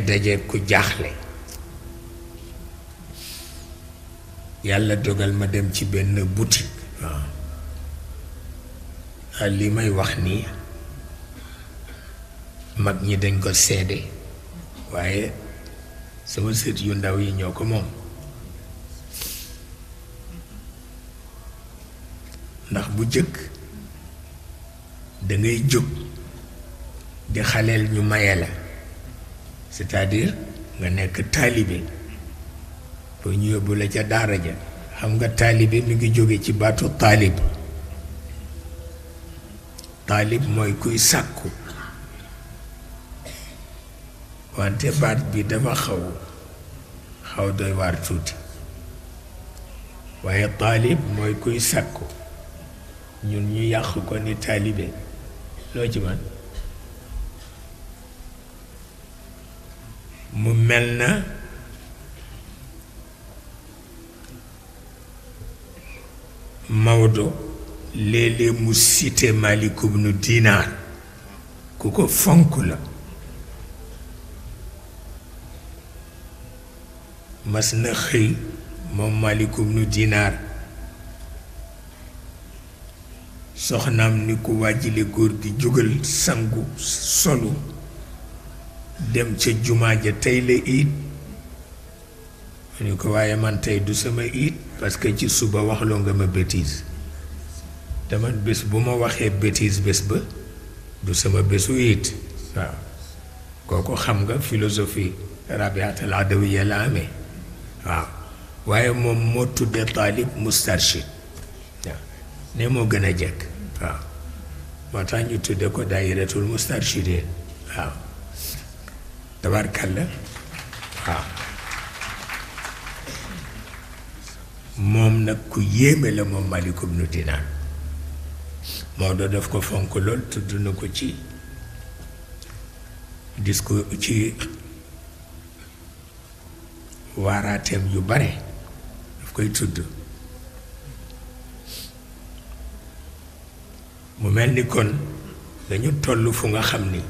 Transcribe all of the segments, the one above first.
daje ku jaaxle yàlla dogal ma dem ci benn boutique waaw li may wax nii mag ñi dañ ko seede waaye sama sët yu ndaw yi ñoo ko moom ndax bu jëkk da ngay jóg di xaleel ñu maye la c'est-à-dire nga nekk taalibe pour ñu yóbbu la ca daara ja xam nga taalibe mi ngi jóge ci baatu taalib taalib mooy kuy sàkku wante baat bi dafa xaw doy waar tuuti waaye taalib mooy kuy sàkku ñun ñu yàq ko ni taalibe loo ci man mu mel na Maodo léeg-léeg mu cité Malik ibn Dinar ku ko fonk la mas na xëy moom Malik ibn Dinar soxnaam ni ku wàjjile góor gi jógal sangu solu dem ca jumaa ja tey la iit mu ni ko waaye man tey du sama iit parce que ci suba waxloo nga ma bêtise te man bés bu ma waxee bêtise bés ba du sama bésu iit waaw kooku xam nga philosophie rabiatal adawiya la amee waaw waaye moom moo tudde taalib mustarshid waaw ne moo gën a jekk waaw moo tax ñu tudde ko daayiratul mustarshidin waaw tabarkalla waaw moom nag ku yéeme la moom Malik ibn Dinar Maodo daf ko fonk lool tudd na ko ci discours ci waaraateem yu bare daf koy tudd mu mel ni kon dañu toll fu nga xam ni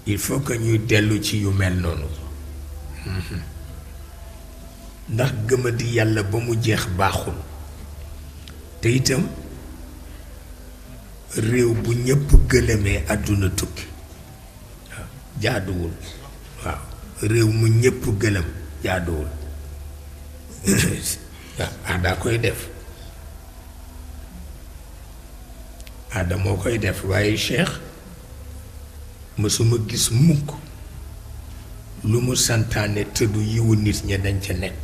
il faut que ñuy dellu ci yu mel noonu ndax gëmadi yàlla ba mu jeex baaxul te itam réew bu ñépp gëlëmee àdduna tukki waaw jaaduwul waaw réew mu ñépp gëlëm jaaduwul waaw aada koy def aada moo koy def waaye Cheikh mësuma gis mukk lu mu santaane te du yiwu nit ña dañ ca nekk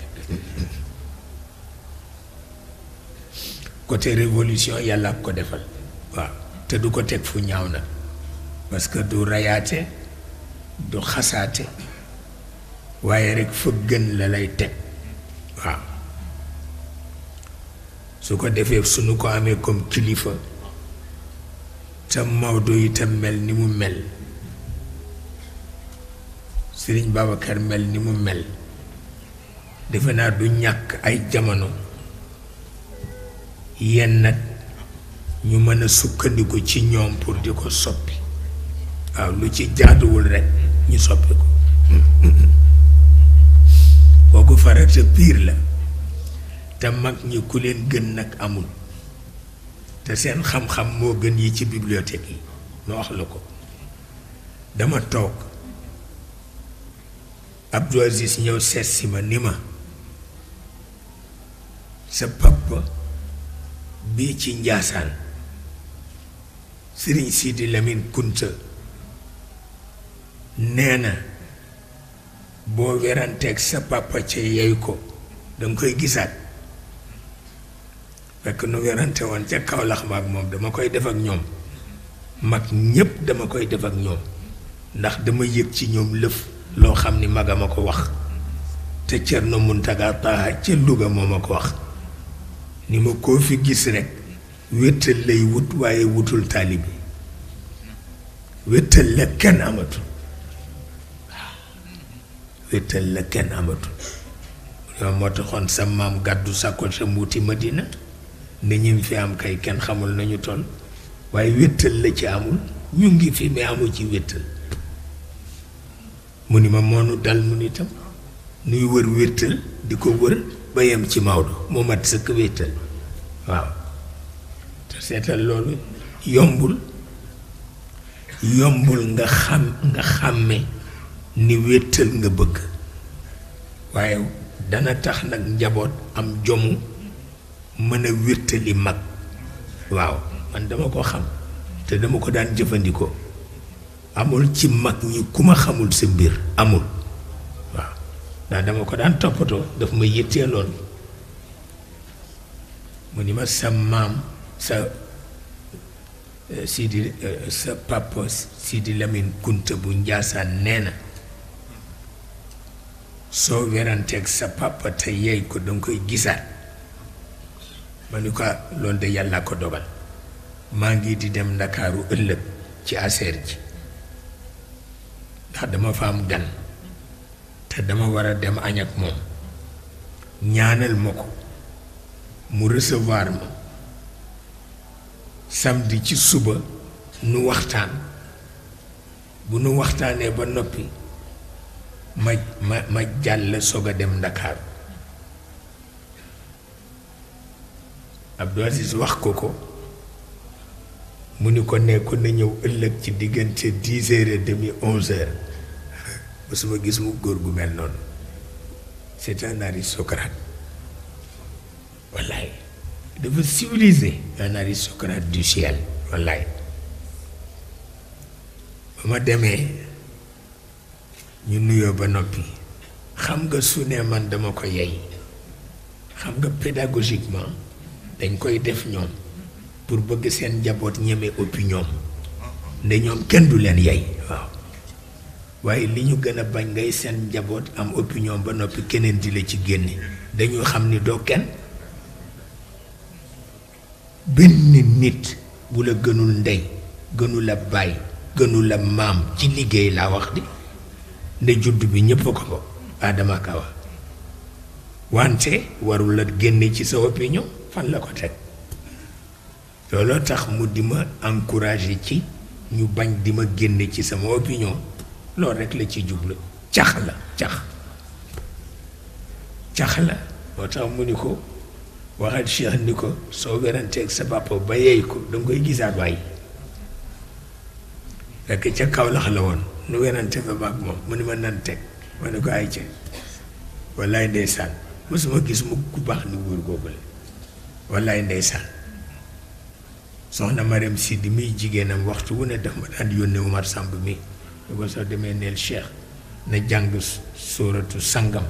côté révolution yàlla ko defal waaw te du ko teg fu ñaaw na parce que du rayaate du xasaate waaye rekk fa gën la lay teg waaw su ko defee suñu ko amee comme kilifa te Maodo itam mel ni mu mel Serigne Babacar mel ni mu mel defe naa du ñàkk ay jamono yenn nag ñu mën a sukkandiku ci ñoom pour di ko soppi waaw lu ci jaaduwul rekk ñu soppi ko kooku farata piir la te mag ñi ku leen gën nag amul te seen xam-xam moo gën yi ci bibliothèque yi ma wax la ko dama toog Abdou Aziz ñëw seet si ma ni ma sa papa bii ci Njaasaan Sëriñ Sidi Lamine Kunta nee na boo weranteeg sa papa ca yey ko danga koy gisaat fekk nu werante woon ca Kawlax ma ak moom dama koy def ak ñoom mag ñépp dama koy def ak ñoom ndax dama yëg ci ñoom lëf loo xam ni magama ko wax te Cerno Muntaga Taha ca Louga moo ma ko wax ni ma koo fi gis rekk wéttal lay wut waaye wutul taalibi wéttal la kenn amatul wéttal la kenn amatul yow moo taxoon sa maam gàddu sàkko sa muuti Madina ne ñim fi am kay kenn xamul nañu toll waaye wéttal la ci amul ñu ngi fi mais amul ci wéttal mu ni ma moonu dal mu ni tam nuy wër wéttal di ko wër ba yem ci Maodo moo mat sëkk wéttal waaw te seetal loolu yombul nga xàmme ni wéttal nga bëgg waaye dana tax nag njaboot am jomu mën a wéttali mag waaw man dama ko xam te dama ko daan jëfandikoo amul ci mag ñi ku ma xamul sa mbir amul waaw ndax dama ko daan toppatoo daf ma yitteeloon mu ni ma sa maam sa Sidi sa papa Sidi Lamine Kunta bu Njaasaan nee na soo weranteeg sa papa te yey ko danga koy gisaat ma ni ko loolu de yàlla ko dogal maa ngi di dem Ndakaaru ëllëg ci affaire ji ndax dama fa am gan te dama war a dem añ ak moom ñaanal ma ko mu recevoir ma samedi ci suba nu waxtaan bu nu waxtaanee ba noppi ma jàll soog a dem Ndakaaru Abdou Aziz wax ko mu ni ko ne ko na ñëw ëllëg ci diggante 10h30 11h ba suma gis mu góor gu mel noonu c'est un aristocrate wallaay dafa civilisé un aristocrate du ciel wallaay ba ma demee ñu nuyoo ba noppi xam nga su ne man dama ko yey xam nga pédagogiquement dañ koy def ñoom pour bëgg seen njaboot ñeme opinion nde ñoom kenn du leen yey waaw waaye li ñu gën a bañ ngay seen njaboot am opinion ba noppi keneen di la ci génne dañu xam ni doo kenn benn nit bu la gënul ndey gënul a baay gënul a maam ci liggéey laa wax di nde judd bi ñépp ko ko Adama Kawa wante warul la génne ci sa opinion fan la ko teg looloo tax mu di ma encouragé ci ñu bañ di ma génne ci sama opinion loolu rek la ci jublu cax la moo tax mu ni ko waxal Cheikh ni ko soo weranteeg sa papa ba yey ko danga koy gisaat waay fekk ca Kawlax la woon nu werante fa baag moom mu ni ma nan teg ma ne ko ay ca wallaay ndeysaan mosuma gis mu ku baax ni wóor googu la wallaay ndeysaan soxna Mariam Sidi miy jigéenam waxtu wu ne daf ma daan yónnee Umar Samb mi lu ko soo demee neel Cheikh na jàng sóoratu sangam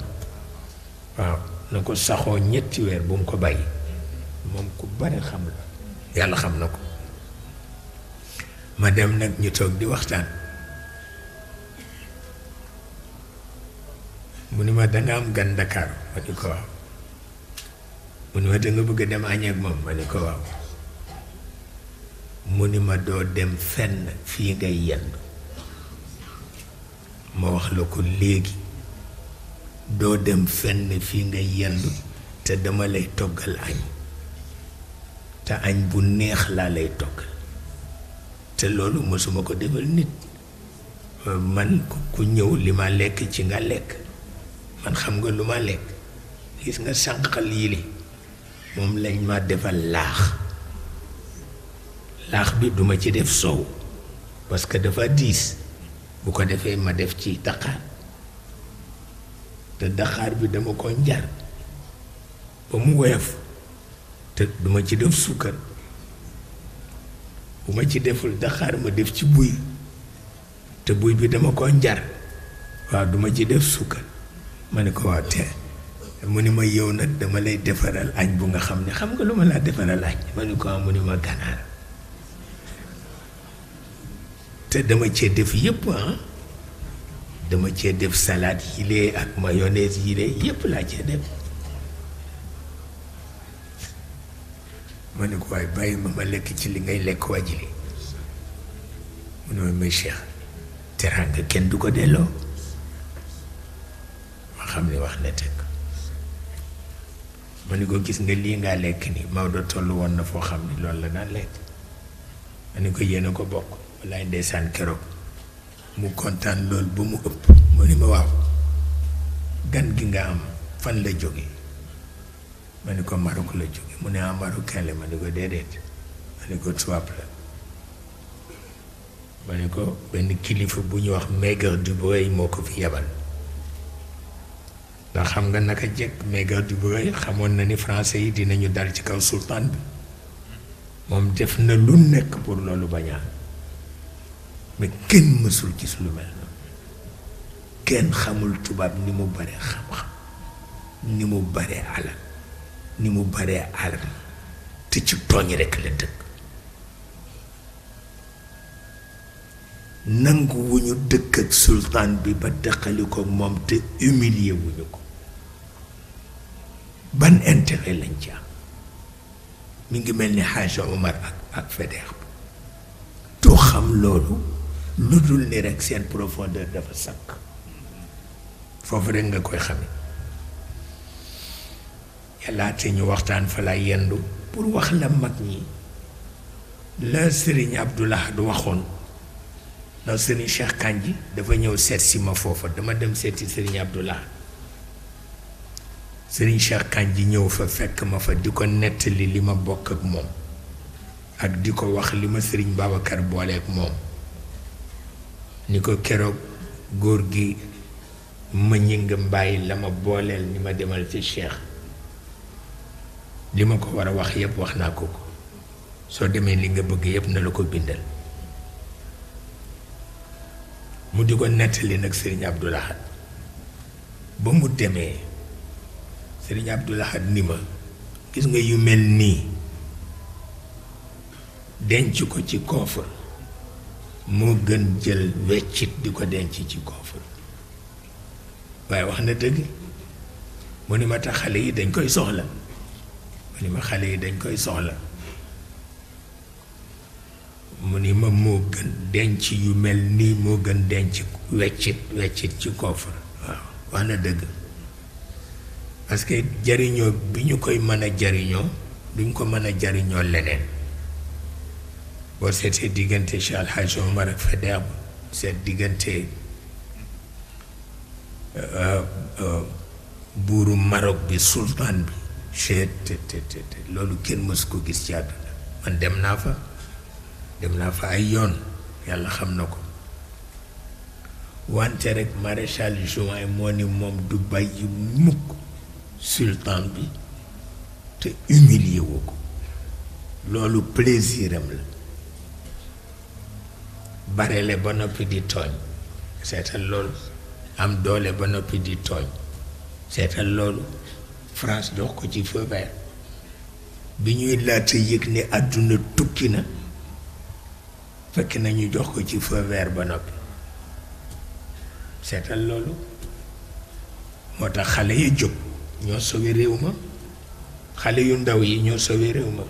waaw na ko saxoo ñetti weer bu mu ko bàyyi moom ku bari xam la yàlla xam na ko ma dem nag ñu toog di waxtaan mu ni ma danga am gan Dakar ma ni ko waaw mu ni ma danga bëgg a dem añ ak moom ma ni ko waaw mu ni ma doo dem fenn fii ngay yendu ma wax la ko léegi doo dem fenn fii ngay yendu te dama lay toggal añ te añ bu neex laa lay toggal te loolu mësuma ko defal nit man ku ñëw li ma lekk ci nga lekk man xam nga lu ma lekk gis nga sànqal yi li moom lañ ma defal laax bi duma ci def soow parce que dafa diis bu ko defee ma def ci daqaar te daqaar bi dama ko njar ba mu woyof te duma ci def suukar bu ma ci deful daqaar ma def ci buy te buy bi dama ko njar waaw duma ci def suukar ma ne ko waaw te mu ni ma yow nag dama lay defaral añ bu nga xam ne xam nga lu ma laa defaral añ ma ne ko mu ni ma ganaar te dama cee def yëpp dama cee def salade yile ak mayonnaise yile yëpp laa cee def ma ne ko waaye bàyyi ma lekk ci li ngay lekk wàjjili mu ne ma may Cheikh teraanga kenn du ko delloo ma xam ne wax na teg ma ni ko gis nga lii ngaa lekk ni Maodo toll woon na foo xam ne loolu la daan lekk ma ni ko yéen a ko bokk wallaay ndeysaan keroog mu kontaan loolu ba mu ëpp mu ni ma waaw gan gi nga am fan la jóge ma ni ko Maroc la jóge mu ne marocain la ma ni ko déedéet ma ni ko tubaab la ma ni ko benn kilifa bu ñu wax Maigre du Breuil moo ko fi yebal ndax xam nga naka jekk Maigre du Breuil xamoon na ni français yi dinañu dal ci kaw sultan bi moom def na lu nekk pour loolu bañaa mais kenn mësul gis lu mel noonu kenn xamul tubaab ni mu bare xam-xam ni mu bare alal ni mu bare alal te ci tooñ rekk la dëkk nangu wu ñu dëkk ak sultan bi ba dëqali ko moom te humilier wuñu ko ban intérêt lañ ci am mi ngi mel ni Xaaja Omar ak Faidherbe doo xam loolu lu dul ni rekk seen profondeur dafa sakk foofu rekk nga koy xame yàlla te ñu waxtaan fa la yendu pour wax la mag ñi la Serigne Abdoul Ahad waxoon ndax Serigne Cheikh Kandji dafa ñëw seet si ma foofa dama dem seeti Serigne Abdoul Ahad Serigne Cheikh Kandji ñëw fa fekk ma fa di ko nettali li ma bokk ak moom ak di ko wax li ma Serigne Babacar booleek moom ni ko keroog góor gi ma ñing mbaay la ma booleel ni ma demal ci Cheikh li ma ko war a wax yépp wax naa ko soo demee li nga bëgg yépp na la ko bindal mu di ko nettali nag Serigne Abdoul Ahad ba mu demee Serigne Abdoul Ahad ni ma gis nga yu mel nii denc ko ci coffre moo gën jël weccit di ko denc ci coffre waaye wax na dëgg mu ni ma tax xale yi dañ koy soxla mu ni ma xale yi dañ koy soxla mu ni ma moo gën denc yu mel nii moo gën denc weccit ci coffre waaw wax na dëgg parce que jariñoo bi ñu koy mën a jariñoo duñ ko mën a jariñoo leneen boo seetee diggante Cheikh Al Hadj Omar ak Faidherbe seet diggante buuru Maroc bi sultan bi te loolu kenn mës ko gis ci àdduna man dem naa fa ay yoon yàlla xam na ko wante rek maréchal Juin moo ni moom du bàyyi mukk sultan bi te humilier wu ko loolu plaisir am la barele ba noppi di tooñ seetal loolu am doole ba noppi di tooñ seetal loolu France jox ko ci feu vert bi ñuy laata yëg ne àdduna tukki na fekk na ñu jox ko ci feu vert ba noppi seetal loolu moo tax xale yi jóg ñoo sowe réew ma xale yu ndaw yi ñoo sowe réew ma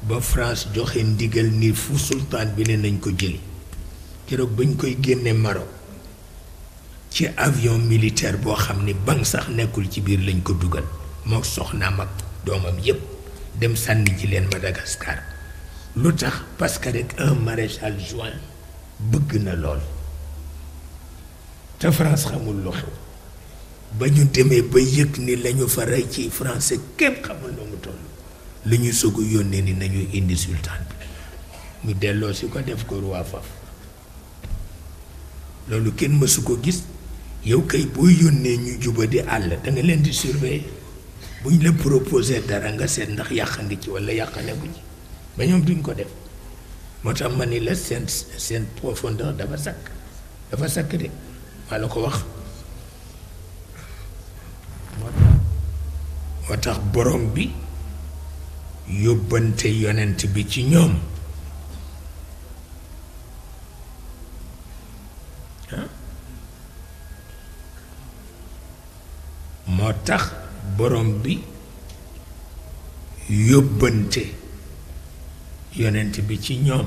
ba France joxe ndigal ni fu sultan bi ne nañ ko jëli keroog bañ koy génne Maroc ci avion militaire boo xam ni bang sax nekkul ci biir lañ ko dugal moo soxnaam ak doomam yépp dem sànni ji leen Madagascar lu tax parce que rek un maréchal Juin bëgg na lool te France xamul lu xew ba ñu demee ba yëg ni lañu fa rey ci français kenn xamul na mu toll lu ñu soog a yónnee ni nañu indi sultan bi mu delloo si ko def ko roi faf loolu kenn mësu ko gis yow kay boo yónnee ñu juba di àll da nga leen di surveiller bu ñu la proposé dara nga seet ndax yàq ngi ci walla yàq nekku ci ba ñoom duñ ko def moo tax ma ni la seen profondeur dafa sakk de maa la ko wax moo tax borom bi yóbbante yonent bi ci ñoom moo tax borom bi yóbbante yonent bi ci ñoom